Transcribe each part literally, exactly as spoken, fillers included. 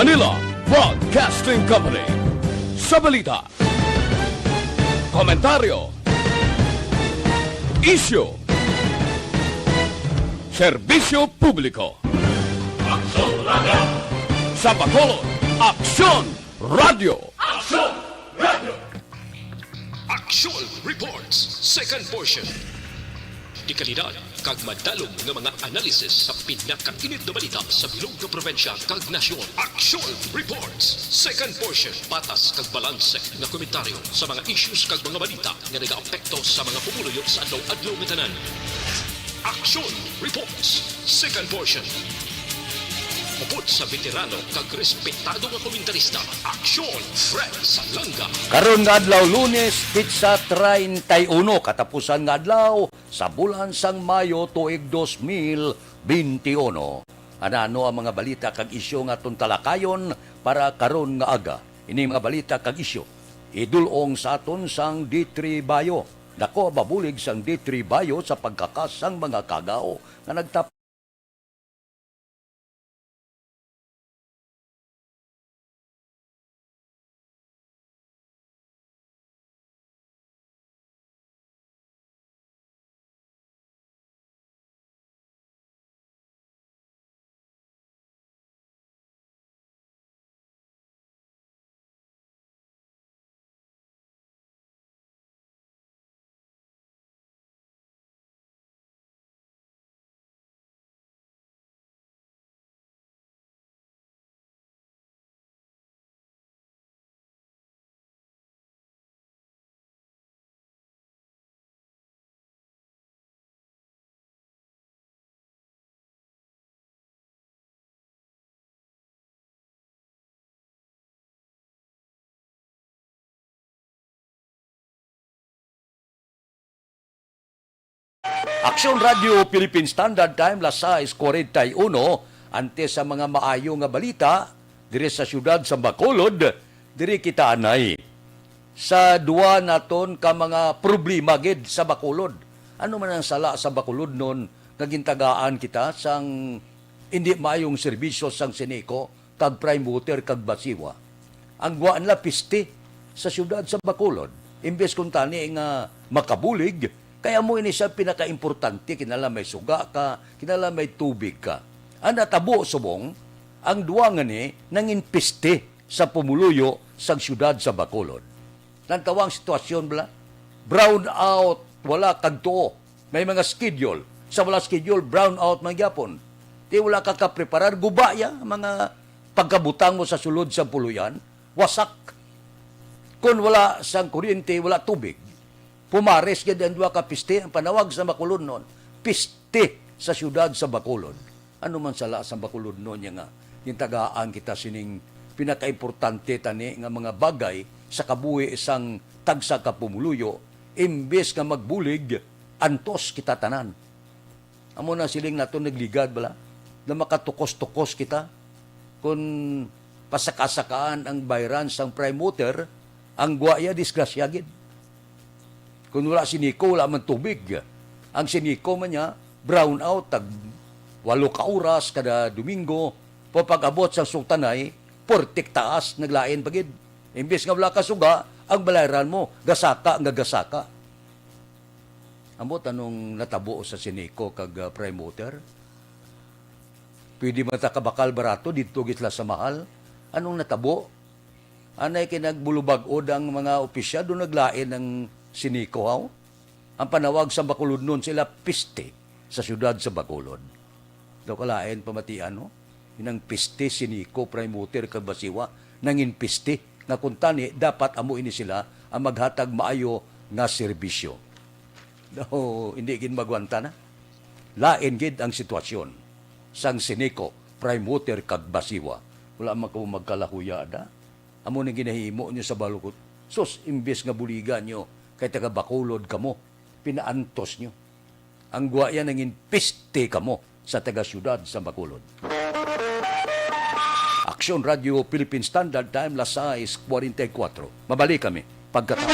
Manila Broadcasting Company. Sa balita, komentaryo, isyu, serbisyo publiko. Aksyon Radio! Sa Bacolod, Aksyon Radio! Aksyon Radio! Action Reports, second portion. Dekalidad kag madalom nga mga analisis sa pinakainit nga balita sa bilog nga probinsya kag nasyon. Action Reports, second portion. Patas kag balanse nga komentaryo sa mga issues kag mga balita nga nagaapekto sa mga pumuluyo sa adlaw-adlaw nga tanan. Action Reports, second portion. Upod sa veterano kag respetado nga komentarista, Action Fred Salanga. Karon nga adlaw, Lunes, petsa treinta y uno, katapusan nga adlaw sa bulan sang Mayo, tuig dos mil benti uno. Ano-ano ang mga balita kag isyu nga aton talakayon para karon nga aga? Ini mga balita kag isyu idul-ong sa aton sang D three Bio. Dako ang mabulig sang D three Bio sa pagkakas sang mga kagaw nga nagtap- Aksyon Radio Philippine Standard Time, las sais cuarenta y uno, antes sa mga maayo nga balita diri sa siyudad sa Bacolod, diri kita anay sa duwa naton ka mga problema gid sa Bacolod. Ano man ang sala sa Bacolodnon nga gintagaan kita sang indi maayong serbisyo sang Ceneco kag Prime Water kag Basiwa? Ang gwa nila piste sa siyudad sa Bacolod. Imbes kuntani nga makabulig, kay amo ini siya pinakaimportante, kinala may suga ka, kinala may tubig ka. Ang natabo subong, ang duwa nga ni nangin piste sa pumuluyo sang siyudad sa Bacolod. Lantawa ang sitwasyon bala, brown out, wala kagtuo. May mga schedule. Sa wala schedule, brown out man gyapon. Di wala ka kapreparar, guba ya, mga pagkabutang mo sa sulod sa puluyan, wasak. Kun wala sang kuryente, wala tubig. Pumares gid ang duha ka piste, ang panawag sa Bacolodnon, piste sa siyudad sa Bacolod. Ano man sala sang Bacolodnon niya nga gintagaan kita sining pinakaimportante tani nga mga bagay sa kabuhi sang tagsa ka pumuluyo, imbes nga magbulig, antos kita tanan. Amo na siling naton nagligad bala, na makatukos-tukos kita. Kun pasaka-sakaan ang bayran sang Prime Water, ang gwa ya disgrasya gid. Kun wala Ceneco, wala man tubig. Ang Ceneco man niya, brown out, tag walo ka oras kada Domingo, pa pag-abot sa sultanay, portik taas, naglain pa gid. Imbis nga wala ka suga, ang balayran mo, gasaka nga gasaka. Amo tanong natabo sa Ceneco kag, ah, Prime Water? Pwede man ta kabakal barato, didto gid sila sa mahal. Anong natabo? Anay kay nagbulubag-od ang mga opisyal, do naglain ang Ceneco, haw? Ang panawag sa Bacolodnon sila, piste sa siyudad sa Bacolod. Daw kalain pamatian, no? Inang piste, Ceneco, Prime Water, kag Basiwa, nangin piste, nga kuntani, dapat amo ini sila ang maghatag maayo nga serbisyo. Daw, hindi gid magwanta na. Lain gid ang sitwasyon sang Ceneco, Prime Water, kag Basiwa. Wala man kamo magkalahuya, da? Amo nang ginahimo nyo sa balukot. Sus, imbes nga buligan nyo kay taga Bacolod kamo, pinaantos nyo. Ang guwaya nangin piste kamo sa taga-siyudad sa Bacolod. Aksyon Radio Philippine Standard Time, las sais cuarenta y cuatro. Mabalik kami pagkatapos.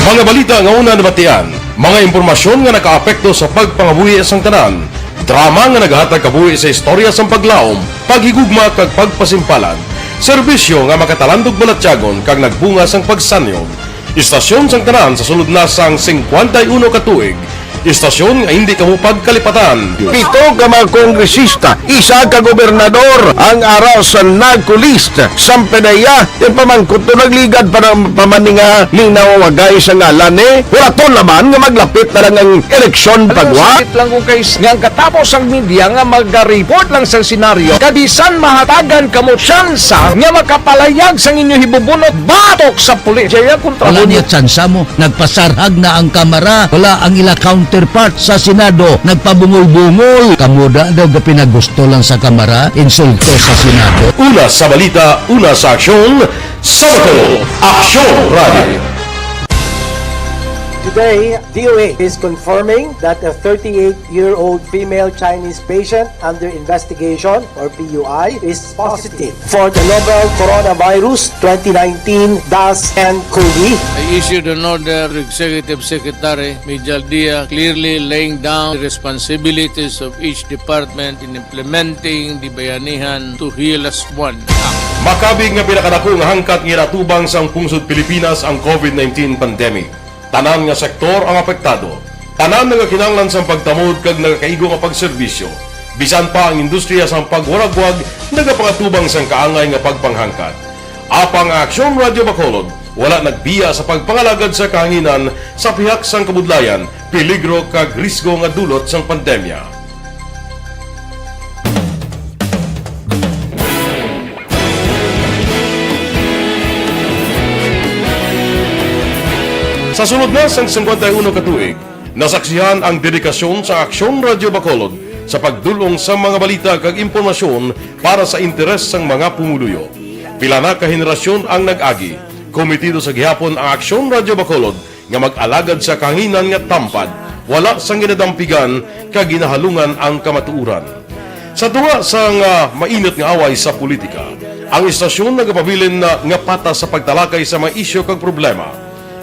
Mga balita nga una nabatian. Mga impormasyon nga nakaapekto sa pagpangabuhi sang tanan. Drama nga nagahatag kabuhi sa istorya sang paglaom, paghigugma, kag pagpasimpalan. Serbisyo nga makatalandog balatyagon kag nagbunga sang pagsanyog. Istasyon sang tanan sa sulod na sang singkwenta y uno ka tuig. Istasyon nga hindi kamo pagkalipatan. Pito ka mga kongresista, isa ka gobernador ang ara sa NAGCO list. Sampanaya, ti pamangkot to nagligad pa ng pamaninga ni nawawagay sa ngalan ni. Wala to laman nga maglapit na lang ang eleksyon pagwa. Sakit lang kung kay nga ang katapos ang media nga magareport lang sa senaryo, kabisan mahatagan kamo tsansa nga makapalayag sang inyo hibubunot batok sa pulis. Jaya kontra Wala mo niya tsansa mo. Nagpasarhag na ang Kamara. Wala ang ila counterpart sa Senado. Nagpabungol-bungol. Kamo da daw gapinagusto lang sa Kamara, insulto sa Senado. Una sa balita, una sa aksyon, sa Bacolod, Aksyon Radio. Today, D O A is confirming that a thirty-eight-year-old female Chinese patient under investigation, or P U I, is positive for the novel coronavirus twenty nineteen dash N cov. I issued an order to Executive Secretary Mijal Dia, clearly laying down the responsibilities of each department in implementing the Bayanihan to Heal Us One Act. Makabig nga pinakadako nga hangkat nga ginatubang sang pungsod Pilipinas ang covid nineteen pandemic. Tanan nga sektor ang apektado. Tanan nagakinahanglan sang pagtamod kag nagakaigo nga pagserbisyo. Bisan pa ang industriya sang pagwaragwag nagapangatubang sang kaangay nga pagpanghangkat. Apang ang Aksyon Radio Bacolod wala nagbiya sa pagpangalagad sa kahanginan sa pihak sang kabudlayan, peligro kag risgo nga dulot sang pandemya. Sa sulod na sang singkwenta y uno ka tuig, nasaksihan ang dedikasyon sa Aksyon Radio Bacolod sa pagdul-ong sa mga balita kag impormasyon para sa interes sang mga pumuluyo. Pila na ka henerasyon ang nag-agi, kometido sa gihapon ang Aksyon Radio Bacolod nga mag-alagad sa kahanginan nga tampad, wala sang ginadampigan kag ginahalungan ang kamatuoran. Sa tunga sang, ah, mainit nga away sa politika, ang istasyon nagapabilin na nga patas sa pagtalakay sa mga isyu kag problema.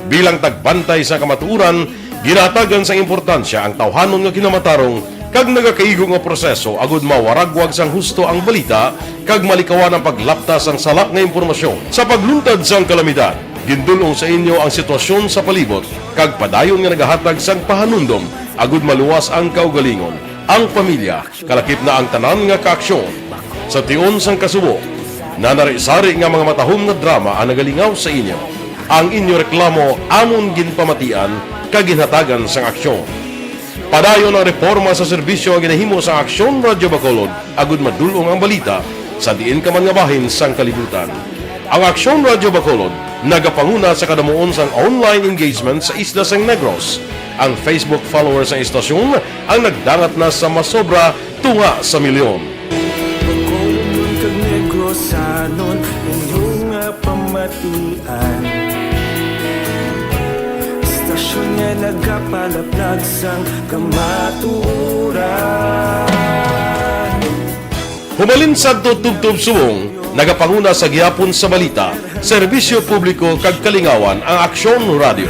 Bilang tagbantay sa kamatuoran, ginahatagan sang importansya ang tawhanon nga kinamatarong kag nagakaigo nga proseso agud mawaragwag sang husto ang balita kag malikawan ang paglapta sang sala nga impormasyon. Sa pagluntad sang kalamidad, gindul-ong sa inyo ang sitwasyon sa palibot kag padayon nga nagahatag sang pahanumdom agud maluwas ang kaugalingon, ang pamilya, kalakip na ang tanan nga kaaksyon. Sa tion sang kasubo, nanari-sari nga mga matahom nga drama ang nagalingaw sa inyo. Ang inyo reklamo amon ginpamatian kag ginhatagan sang aksyon. Padayon ang reporma sa serbisyo nga ginahimo sa Aksyon Radio Bacolod agud madul-ong ang balita sa diin ka man nga bahin sang kalibutan. Ang Aksyon Radio Bacolod nagapanguna sa kadamuon sang online engagement sa isla sang Negros. Ang Facebook followers sang istasyon ang nagdangat na sa masobra tunga sa milyon. Bacolodnon kag Negrosanon, inyo nga pamatian. Istasyon nga nagapalaplag sang kamatuoran. Humalin sadto tubtob subong, nagapanguna sa gihapon sa balita, serbisyo publiko kag kalingawan ang Aksyon Radio.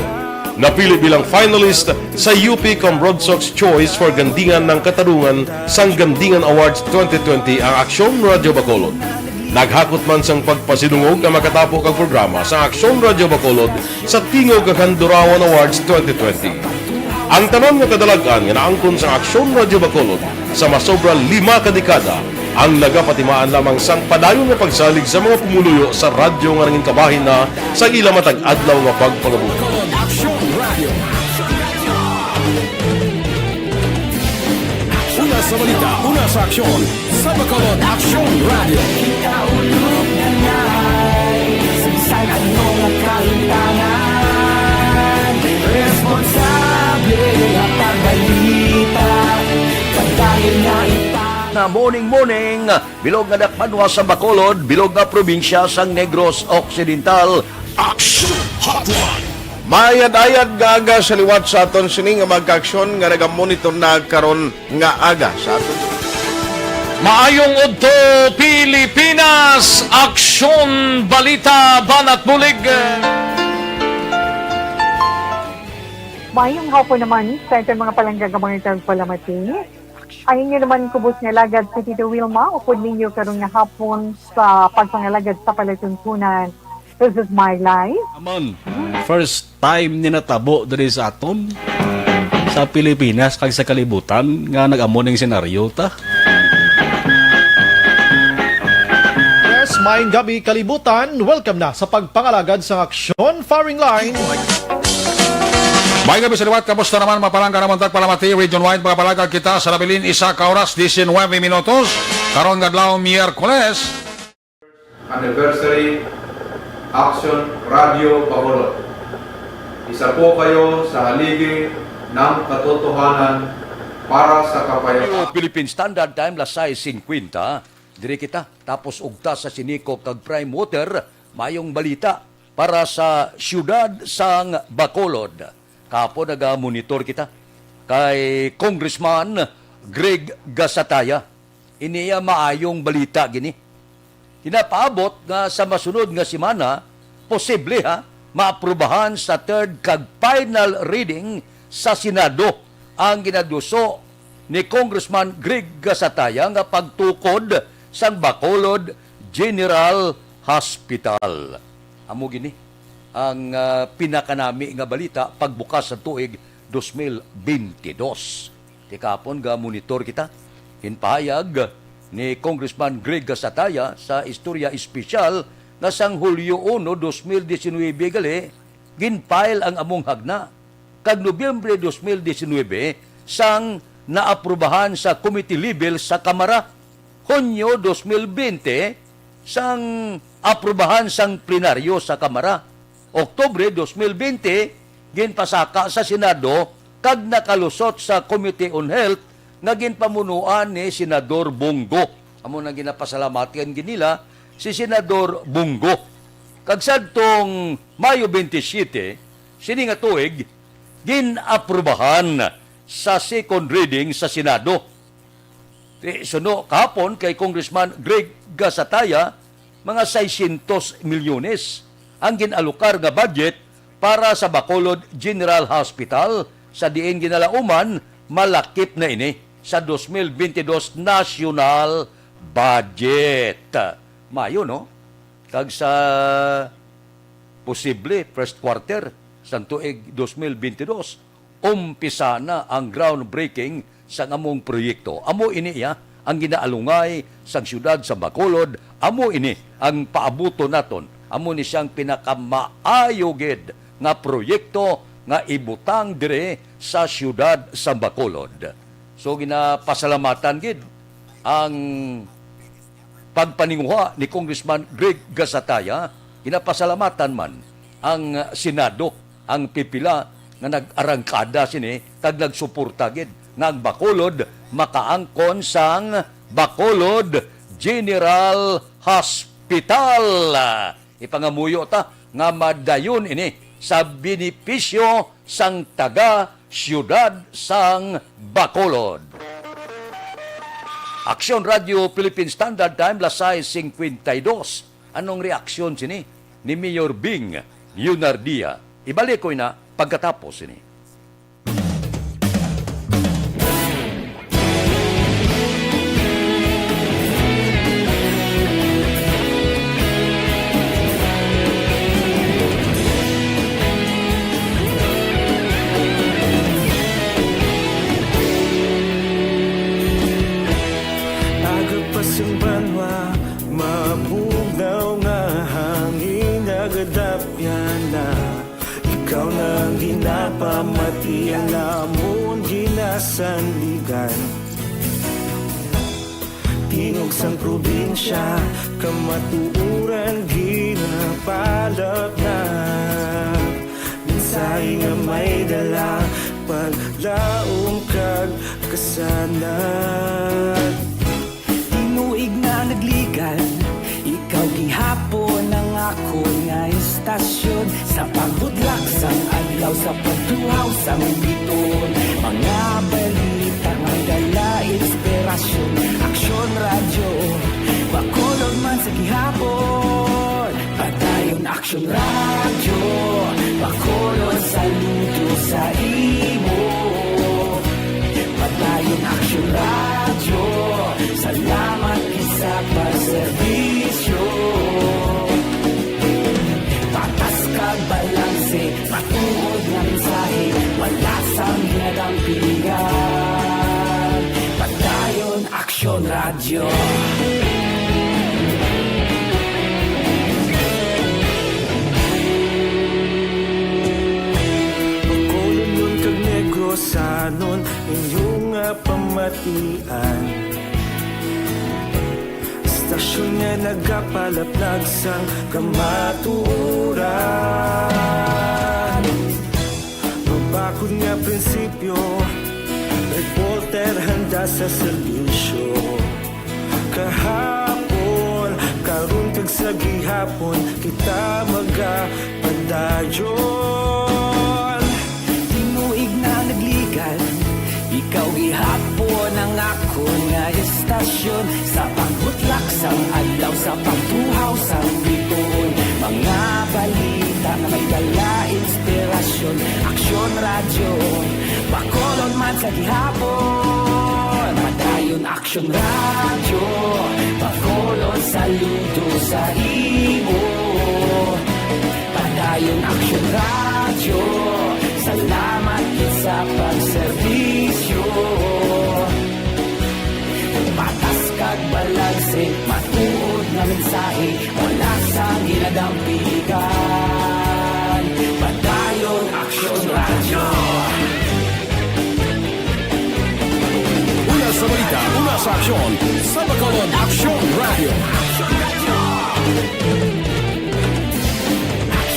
Napili bilang finalist sa U P Cambronsox Choice for Gandingan ng Katarungan sang Gandingan Awards twenty twenty ang Aksyon Radio Bacolod. Naghakot man sang pagpasidungog ang makatapo kag programa sa Aksyon Radio Bacolod sa Tingog kag Handurawan Awards twenty twenty. Ang tanan nga kadalag-an nga naangkon sang Aksyon Radio Bacolod sa masobra lima ka dekada ang nagapatimaan lamang sang padayon nga pagsalig sa mga pumuluyo sa radyo nga nangin kabahin na sa ila matag adlaw nga pagpangabuhi. Aksyon Radio. Una sa balita, una sa aksyon, sa Bacolod Aksyon Radio. Ikaulog na ngay, sa bisan ano nga kahimtangan, responsable nga pagbalita, pagdahil nga ita- Na morning, morning, bilog nga dakbanwa sa Bacolod, bilog nga probinsya sang Negros Occidental. Action Hotline. Maayad-ayad nga aga sa liwat sa aton sini nga mga kaaksyon nga nagamonitor na karon nga aga sa aton. Maayong udto, Pilipinas! Aksyon, balita, banat bulig. Mayong hapon naman sa aton mga palangga nga mga tagpalamati. Ang inyo naman kubos nga alagad si Tito Wilma, upod ninyo karon nga hapon sa pagpangalagad sa palatuntunan. This is my life. Amon, first time ni natabo diri sa aton, sa Pilipinas kag sa kalibutan nga nag-amo ning senaryo ta. Yes, maayong gabi, kalibutan. Welcome na sa pagpangalagad sang Aksyon Firing Line. Maayong gabi sa liwat. Kamusta naman, mga palangga namon tagpalamati? Region wide, mga palangga kita sa nabilin, isa ka oras, diecinuebe minutos. Karon nga adlaw, Miyerkules. Anniversary Action Radio Bacolod. Isa po kayo sa haligi ng katotohanan para sa kapayapaan. Philippine Standard Time, las sais cincuenta. Diri kita, tapos ugta sa Sinico kag Prime Water, mayong balita para sa siyudad sang Bacolod. Kahapon naga-monitor kita kay Congressman Greg Gasataya. Ini iya maayong balita gini. Ginapaabot nga sa masunod nga semana, posible ha, maaprubahan sa third kag final reading sa Senado ang ginaduso ni Congressman Greg Gasataya nga pagtukod sang Bacolod General Hospital. Amo gini ang, ah, pinakanami nga balita pagbukas sa tuig dos mil bente dos. Ti kahapon ga-monitor kita. Ginpahayag ni Congressman Greg Gasataya sa istorya espesyal nga sang Hulyo uno, dos mil diecinuebe gali, gin-file ang among hagna, kag Nobyembre dos mil diecinuebe sang naaprubahan sa committee level sa Kamara. Hunyo dos mil bente sang aprubahan sang plenaryo sa Kamara. Oktubre dos mil bente, ginpasaka sa Senado kag nakalusot sa Committee on Health nga ginpamunuan ni Senador Bong Go. Amo nang ginapasalamatan gid nila si Senador Bong Go. Kag sadtong Mayo bente siyete sini nga tuig, gin-aprubahan sa second reading sa Senado. Ti suno kahapon kay Congressman Greg Gasataya, mga seiscientos milyones ang gin-alokar nga budget para sa Bacolod General Hospital, sa diin ginalauman malakip na ini sa dos mil bente dos national budget. Mayo, no? Kag sa posible first quarter sang tuig dos mil bente dos, umpisa na ang groundbreaking sang among proyekto. Amo ini iya ang ginaalungay sang siyudad sa Bacolod. Amo ini ang paabuton naton. Amo ni siyang pinakamaayo gid nga proyekto nga ibutang diri sa siyudad sa Bacolod. So, ginapasalamatan gid ang pagpaninguha ni Congressman Greg Gasataya. Ginapasalamatan man ang Senado, ang pipila nga nag-arangkada sini kag nagsuporta gid nga ang Bacolod makaangkon sang Bacolod General Hospital. Ipangamuyo ta nga madayon ini sa benepisyo sang taga siyudad sang Bacolod. Aksyon Radio Philippine Standard Time, las sais cincuenta y dos. Anong reaksyon sini ni Mayor Bing Leonardia? Ibalik ko ina pagkatapos sini. Aga pa sang banwa, mabugnaw nga hangin nagadapyan na. Ikaw na ang ginapamati, ang amon ginasandigan. Tingog sang probinsya, kamatuoran ginapalapnap. Mensahe nga may dala, paglaom kag kasanag. Tinuig na nagligan, ikaw gihapon ang akon nga istasyon. Sa pagbutlak sang adlaw, sa pagtuhaw sang biton, mga balita nga dala inspirasyon. Aksyon Radyo, Bacolod man sa gihapon. Padayon Aksyon Radyo, Bacolod, saludo sa imo. Padayon Aksyon Radyo, salamat gid sa pagserbisyo. Patas kag balanse, matuod nga mensahe, wala sang ginadampigan. Padayon Aksyon Radyo. Bacolodnon kag Negrosanon, inyo nga pamatian. Estasyon nga nagapalaplag sang kamatuoran. Mabakod nga prinsipyo, reporter handa sa serbisyo. Kahapon, karon kag sa gihapon, kita magapadayon. Tinuig na nagligan, ikaw gihapon ang akon nga estasyon. Sa pagbutlak sang adlaw, sa pagtuhaw sang bituon, mga balita nga may dala inspirasyon. Aksyon Radyo, Bacolod man sa gihapon. Padayon Aksyon Radyo, Bacolod, saludo sa imo. Padayon Aksyon Radyo, salamat gid sa pagserbisyo. Patas kag balanse, matuod nga mensahe, wala sang ginadampigan. Padayon Aksyon Radyo. Una sa balita, una sa aksyon, sa Bacolod Aksyon Radyo.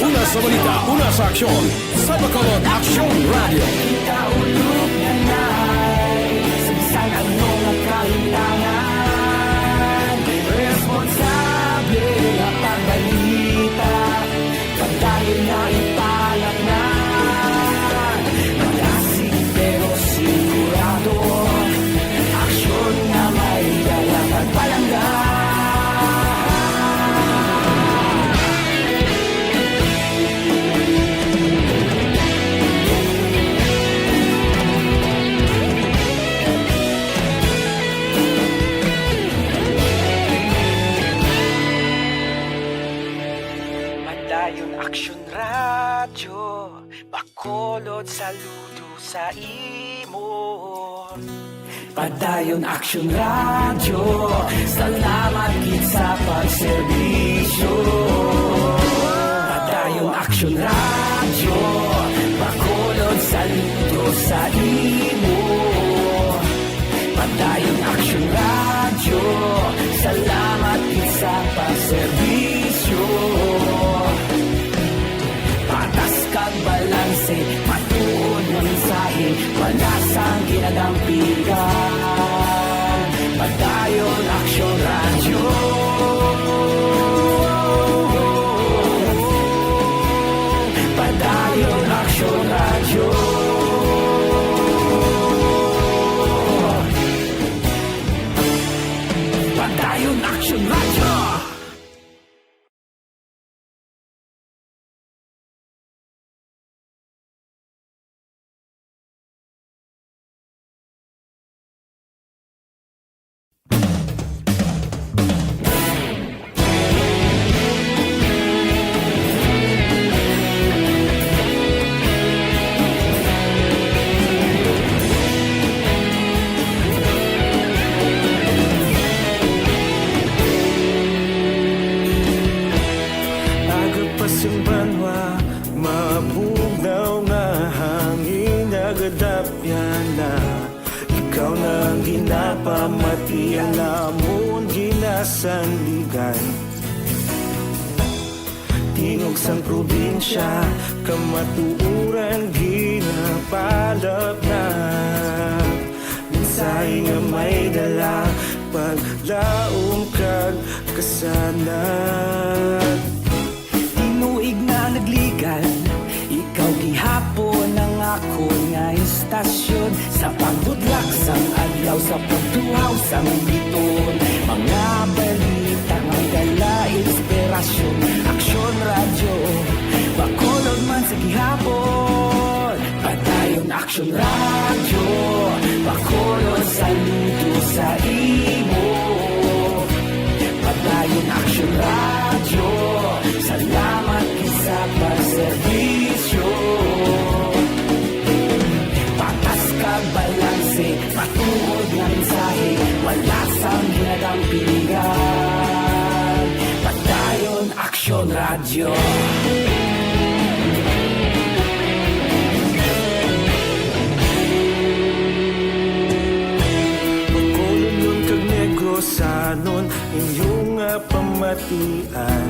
Una sa balita, una sa aksyon, sa Bacolod Aksyon Radyo. Kaulog na na'y sa bisan ano nga kahitangan, responsable nga pagbalita. Padayon nga ipalatnan, malasig pero sigurado, aksyon nga may dala kag palangga. Padayon Aksyon Radyo, Bacolod, saludo sa imo. Padayon Aksyon Radyo, salamat gid sa pagserbisyo. Padayon Aksyon Radyo, Bacolod, saludo sa imo. Padayon Aksyon Radyo, salamat gid sa pagserbisyo. Patas kag balanse, matuod nga mensahe, wala sang ginadampigan. Padayon Aksyon Radyo. Padayon Aksyon Radyo. Padayon Aksyon Radyo. Aga pa sing banwa, mabugnaw nga hangin nagadapyan na. Ikaw na ang ginapamati, ang amon ginasandigan. Tingog sang probinsya, kamatuoran ginapalapnag. Mensahe nga may dala, paglaom kag kasanag. Tinuig na nagligan, ikaw gihapon ang akon nga estasyon. Sa pagbudlak sang adlaw, sa pagtuhaw sang biton, mga balita nga may dala inspirasyon. Aksyon Radyo, Radyo, Bacolod, saludo sa imo. Padayon Aksyon Radyo, salamat gid sa pagserbisyo. Patas kag balanse, matuod nga mensahe, wala sang ginadampingan. Padayon Aksyon Radyo. Bacolodnon kag Negrosanon, inyo nga pamatian.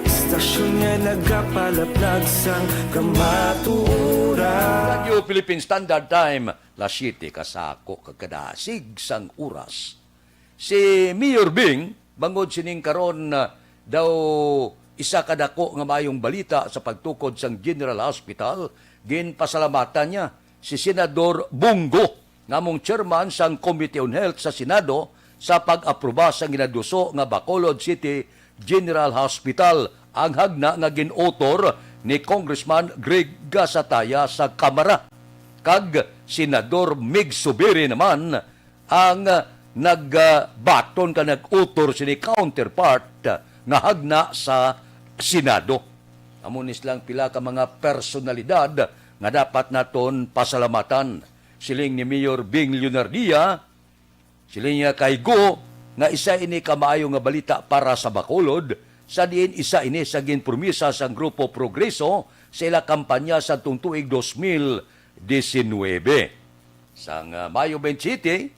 Istasyon nga nagapalaplag sang kamatuoran. Radyo Philippine Standard Time, las siete, kasako kag kadasig sang oras. Si Mayor Bing, bangod sining karon, ah, daw isa ka dako nga maayong balita sa pagtukod sang General Hospital, ginpasalamatan niya si Senador Bong Go, nga amo ang chairman sang Committee on Health sa Senado, sa pag-aproba sang ginaduso nga Bacolod City General Hospital, ang hagna nga gin-author ni Congressman Greg Gasataya sa Kamara. Kag Senador Mig Zubiri naman ang, ah, nag, ah, baton ka nag-author sini counterpart, ah, nga hagna sa Senado. Amo ni silang pila ka mga personalidad nga dapat naton pasalamatan. Siling ni Mayor Bing Leonardia, siling niya kay Go nga isa ini ka maayo nga balita para sa Bacolod, sa diin isa ini sa ginpromisa sang Grupo Progreso sa ila kampanya sa tuig dos mil diecinuebe. Sang, ah, Mayo twenty-seven,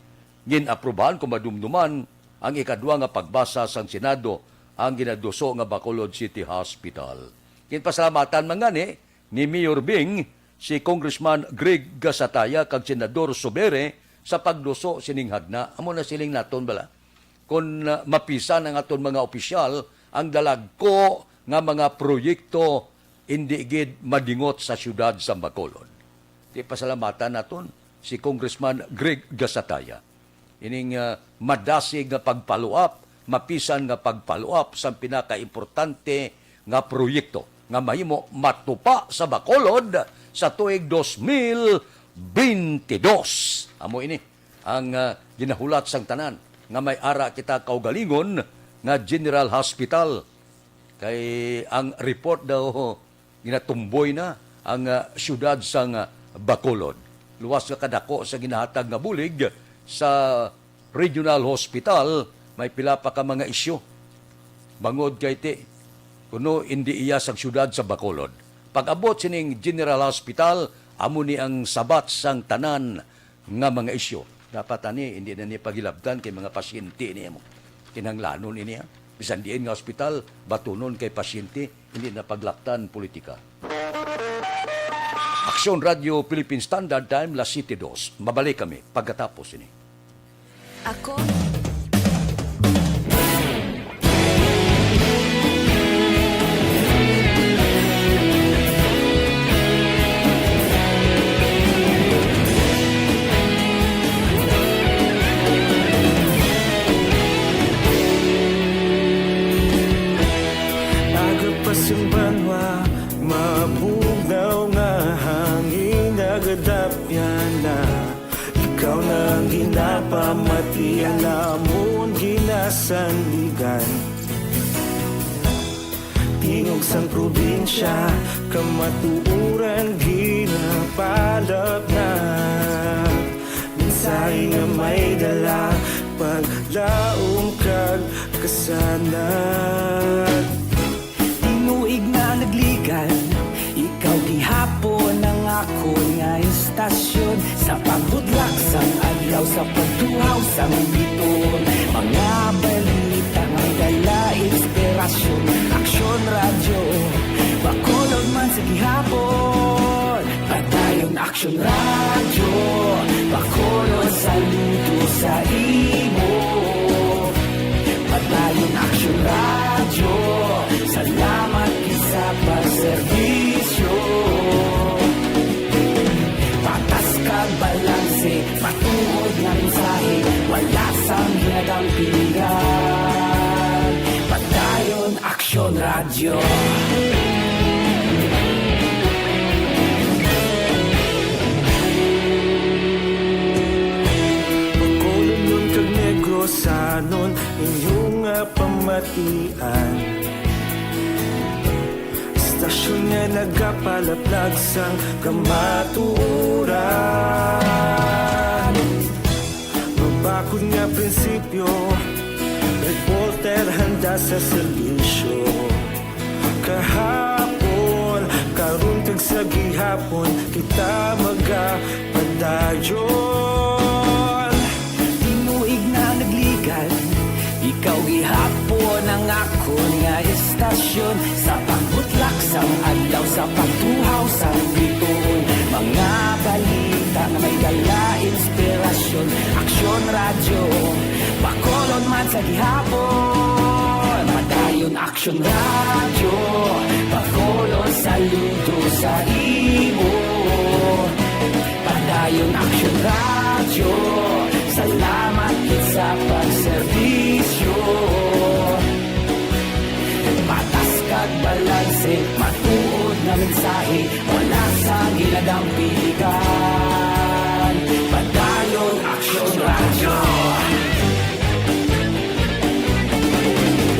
gin-aprubahan kung madumduman ang ikadwa nga pagbasa sang Senado ang ginaduso nga Bacolod City Hospital. Ginpasalamatan man gani ni Mayor Bing si Congressman Greg Gasataya kag Senador Zubiri sa pagduso sining hagna. Amo na siling naton bala. Kon, ah, mapisan ang aton mga opisyal, ang dalagko nga mga proyekto indi gid madingot sa siyudad sa Bacolod. Di pasalamatan naton si Congressman Greg Gasataya. Ining, ah, madasig nga pag-follow up, mapisan nga pag-follow up sa pinakaimportante nga proyekto nga mahimo matupa sa Bacolod sa tuig dos mil bentidós. Amo ini ang, ah, ginahulat sang tanan nga may ara kita kaugalingon nga General Hospital. Kay ang report daw, ginatumboy na ang, ah, siyudad sang, ah, Bacolod. Luwas nga kadako sa ginahatag nga bulig sa Regional Hospital, may pila pa ka mga isyu. Bangod kay ti, kuno indi iya sang siyudad sa Bacolod. Pag-abot sining General Hospital, amo ni ang sabat sang tanan nga mga isyu. Dapat ani, hindi na ni paghilabtan kay mga pasyente ini mo. Kinahanglanon ini, ha? Bisan diin nga ospital, batunon kay pasyente, hindi na paglaptan politika. Aksyon Radio Philippine Standard Time, las siete dos. Mabalik kami pagkatapos ini. Ako. Aga pa sing banwa, mabugnaw nga hangin, nagadapyan na. Ikaw na ang ginapamati, ang amon ginasandigan. Tingog sang probinsya, kamatuoran ginapalapnag. Mensahe nga may dala, paglaom kag kasanag. Tinuig na nagligan, ikaw gihapon ang akon nga istasyon. Sa pagbudlak sang adlaw, sa pagtuhaw sang bituon, mga balita nga dala inspirasyon. Aksyon Radyo, Bacolod man sa gihapon. Padayon Aksyon Radyo, Bacolod, saludo sa imo. Padayon Aksyon Radyo, salamat gid sa pagserbisyo. Patas kag balanse, matuod nga mensahe, wala sang ginadampingan. Padayon Aksyon Radyo. matian. Istasyon nga nagapalaplag sang kamatuoran. Mabakod nga prinsipyo, reporter handa sa serbisyo. Kahapon, karon kag sa gihapon, kita magapadayon. Tinuig na nagligad, ikaw gihapon ang akon nga istasyon. Sa pagbutlak sang adlaw, sa pagtuhaw sang bituon, mga balita nga may dala inspirasyon. Aksyon Radyo, Bacolod man sa gihapon. Padayon Aksyon Radyo, Bacolod, saludo sa imo. Padayon Aksyon Radyo, salamat gid sa pagserbisyo. Patas kag balanse, matuod nga mensahe, wala sang ginadampigan. Padayon Aksyon Radyo.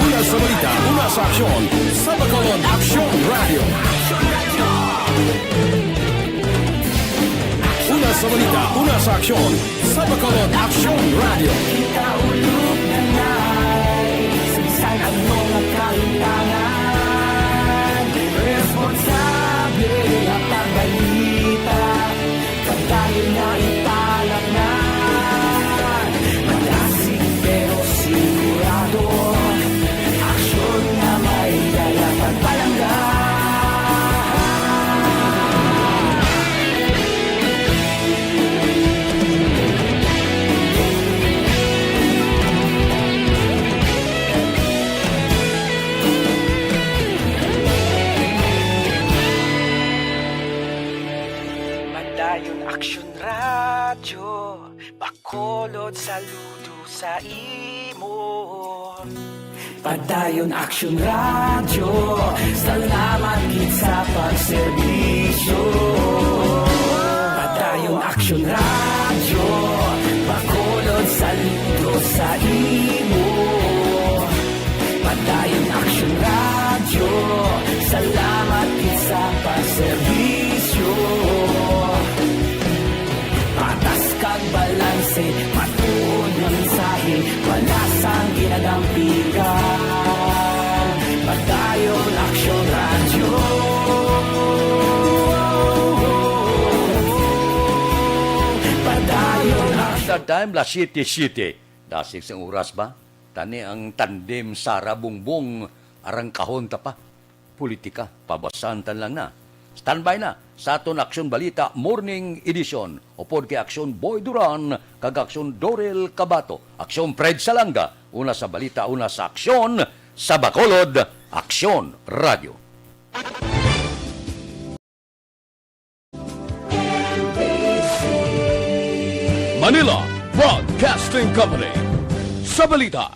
Una sa balita, una sa aksyon, sa Bacolod Aksyon Radyo. Una sa balita, una sa aksyon, sa Bacolod Aksyon Radyo. Kita ulog na nay, sa bisan ano nga kahitangan, responsable nga pagbalita. Padayon nga ipalaknad, madasig pero sigurado. Aksyon nga may dala pagpalangga. Padayon Aksyon Radyo, Bacolod, saludo sa imo. Padayon Aksyon Radyo, salamat gid sa pagserbisyo. Padayon Aksyon Radyo, Bacolod, saludo sa imo. Padayon Aksyon Radyo, salamat gid sa pagserbisyo. Patas kag balanse, matuod nga mensahe, wala sang ginadampigan. Padayon Aksyon Radyo. Padayon Aksyon. Sa time, las siete siete. Dasig sang oras ba? Tani ang tandem Sara Bongbong, arangkahon ta pa. Politika, pabasan ta lang na. Standby na sa aton Aksyon Balita Morning Edition, upod kay Aksyon Boy Duran kag Aksyon Dorel Cabato, Aksyon Fred Salanga, una sa balita, una sa aksyon, sa Bacolod, Aksyon Radyo. Manila Broadcasting Company. Sa balita,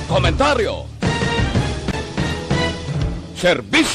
komentaryo, serbisyo.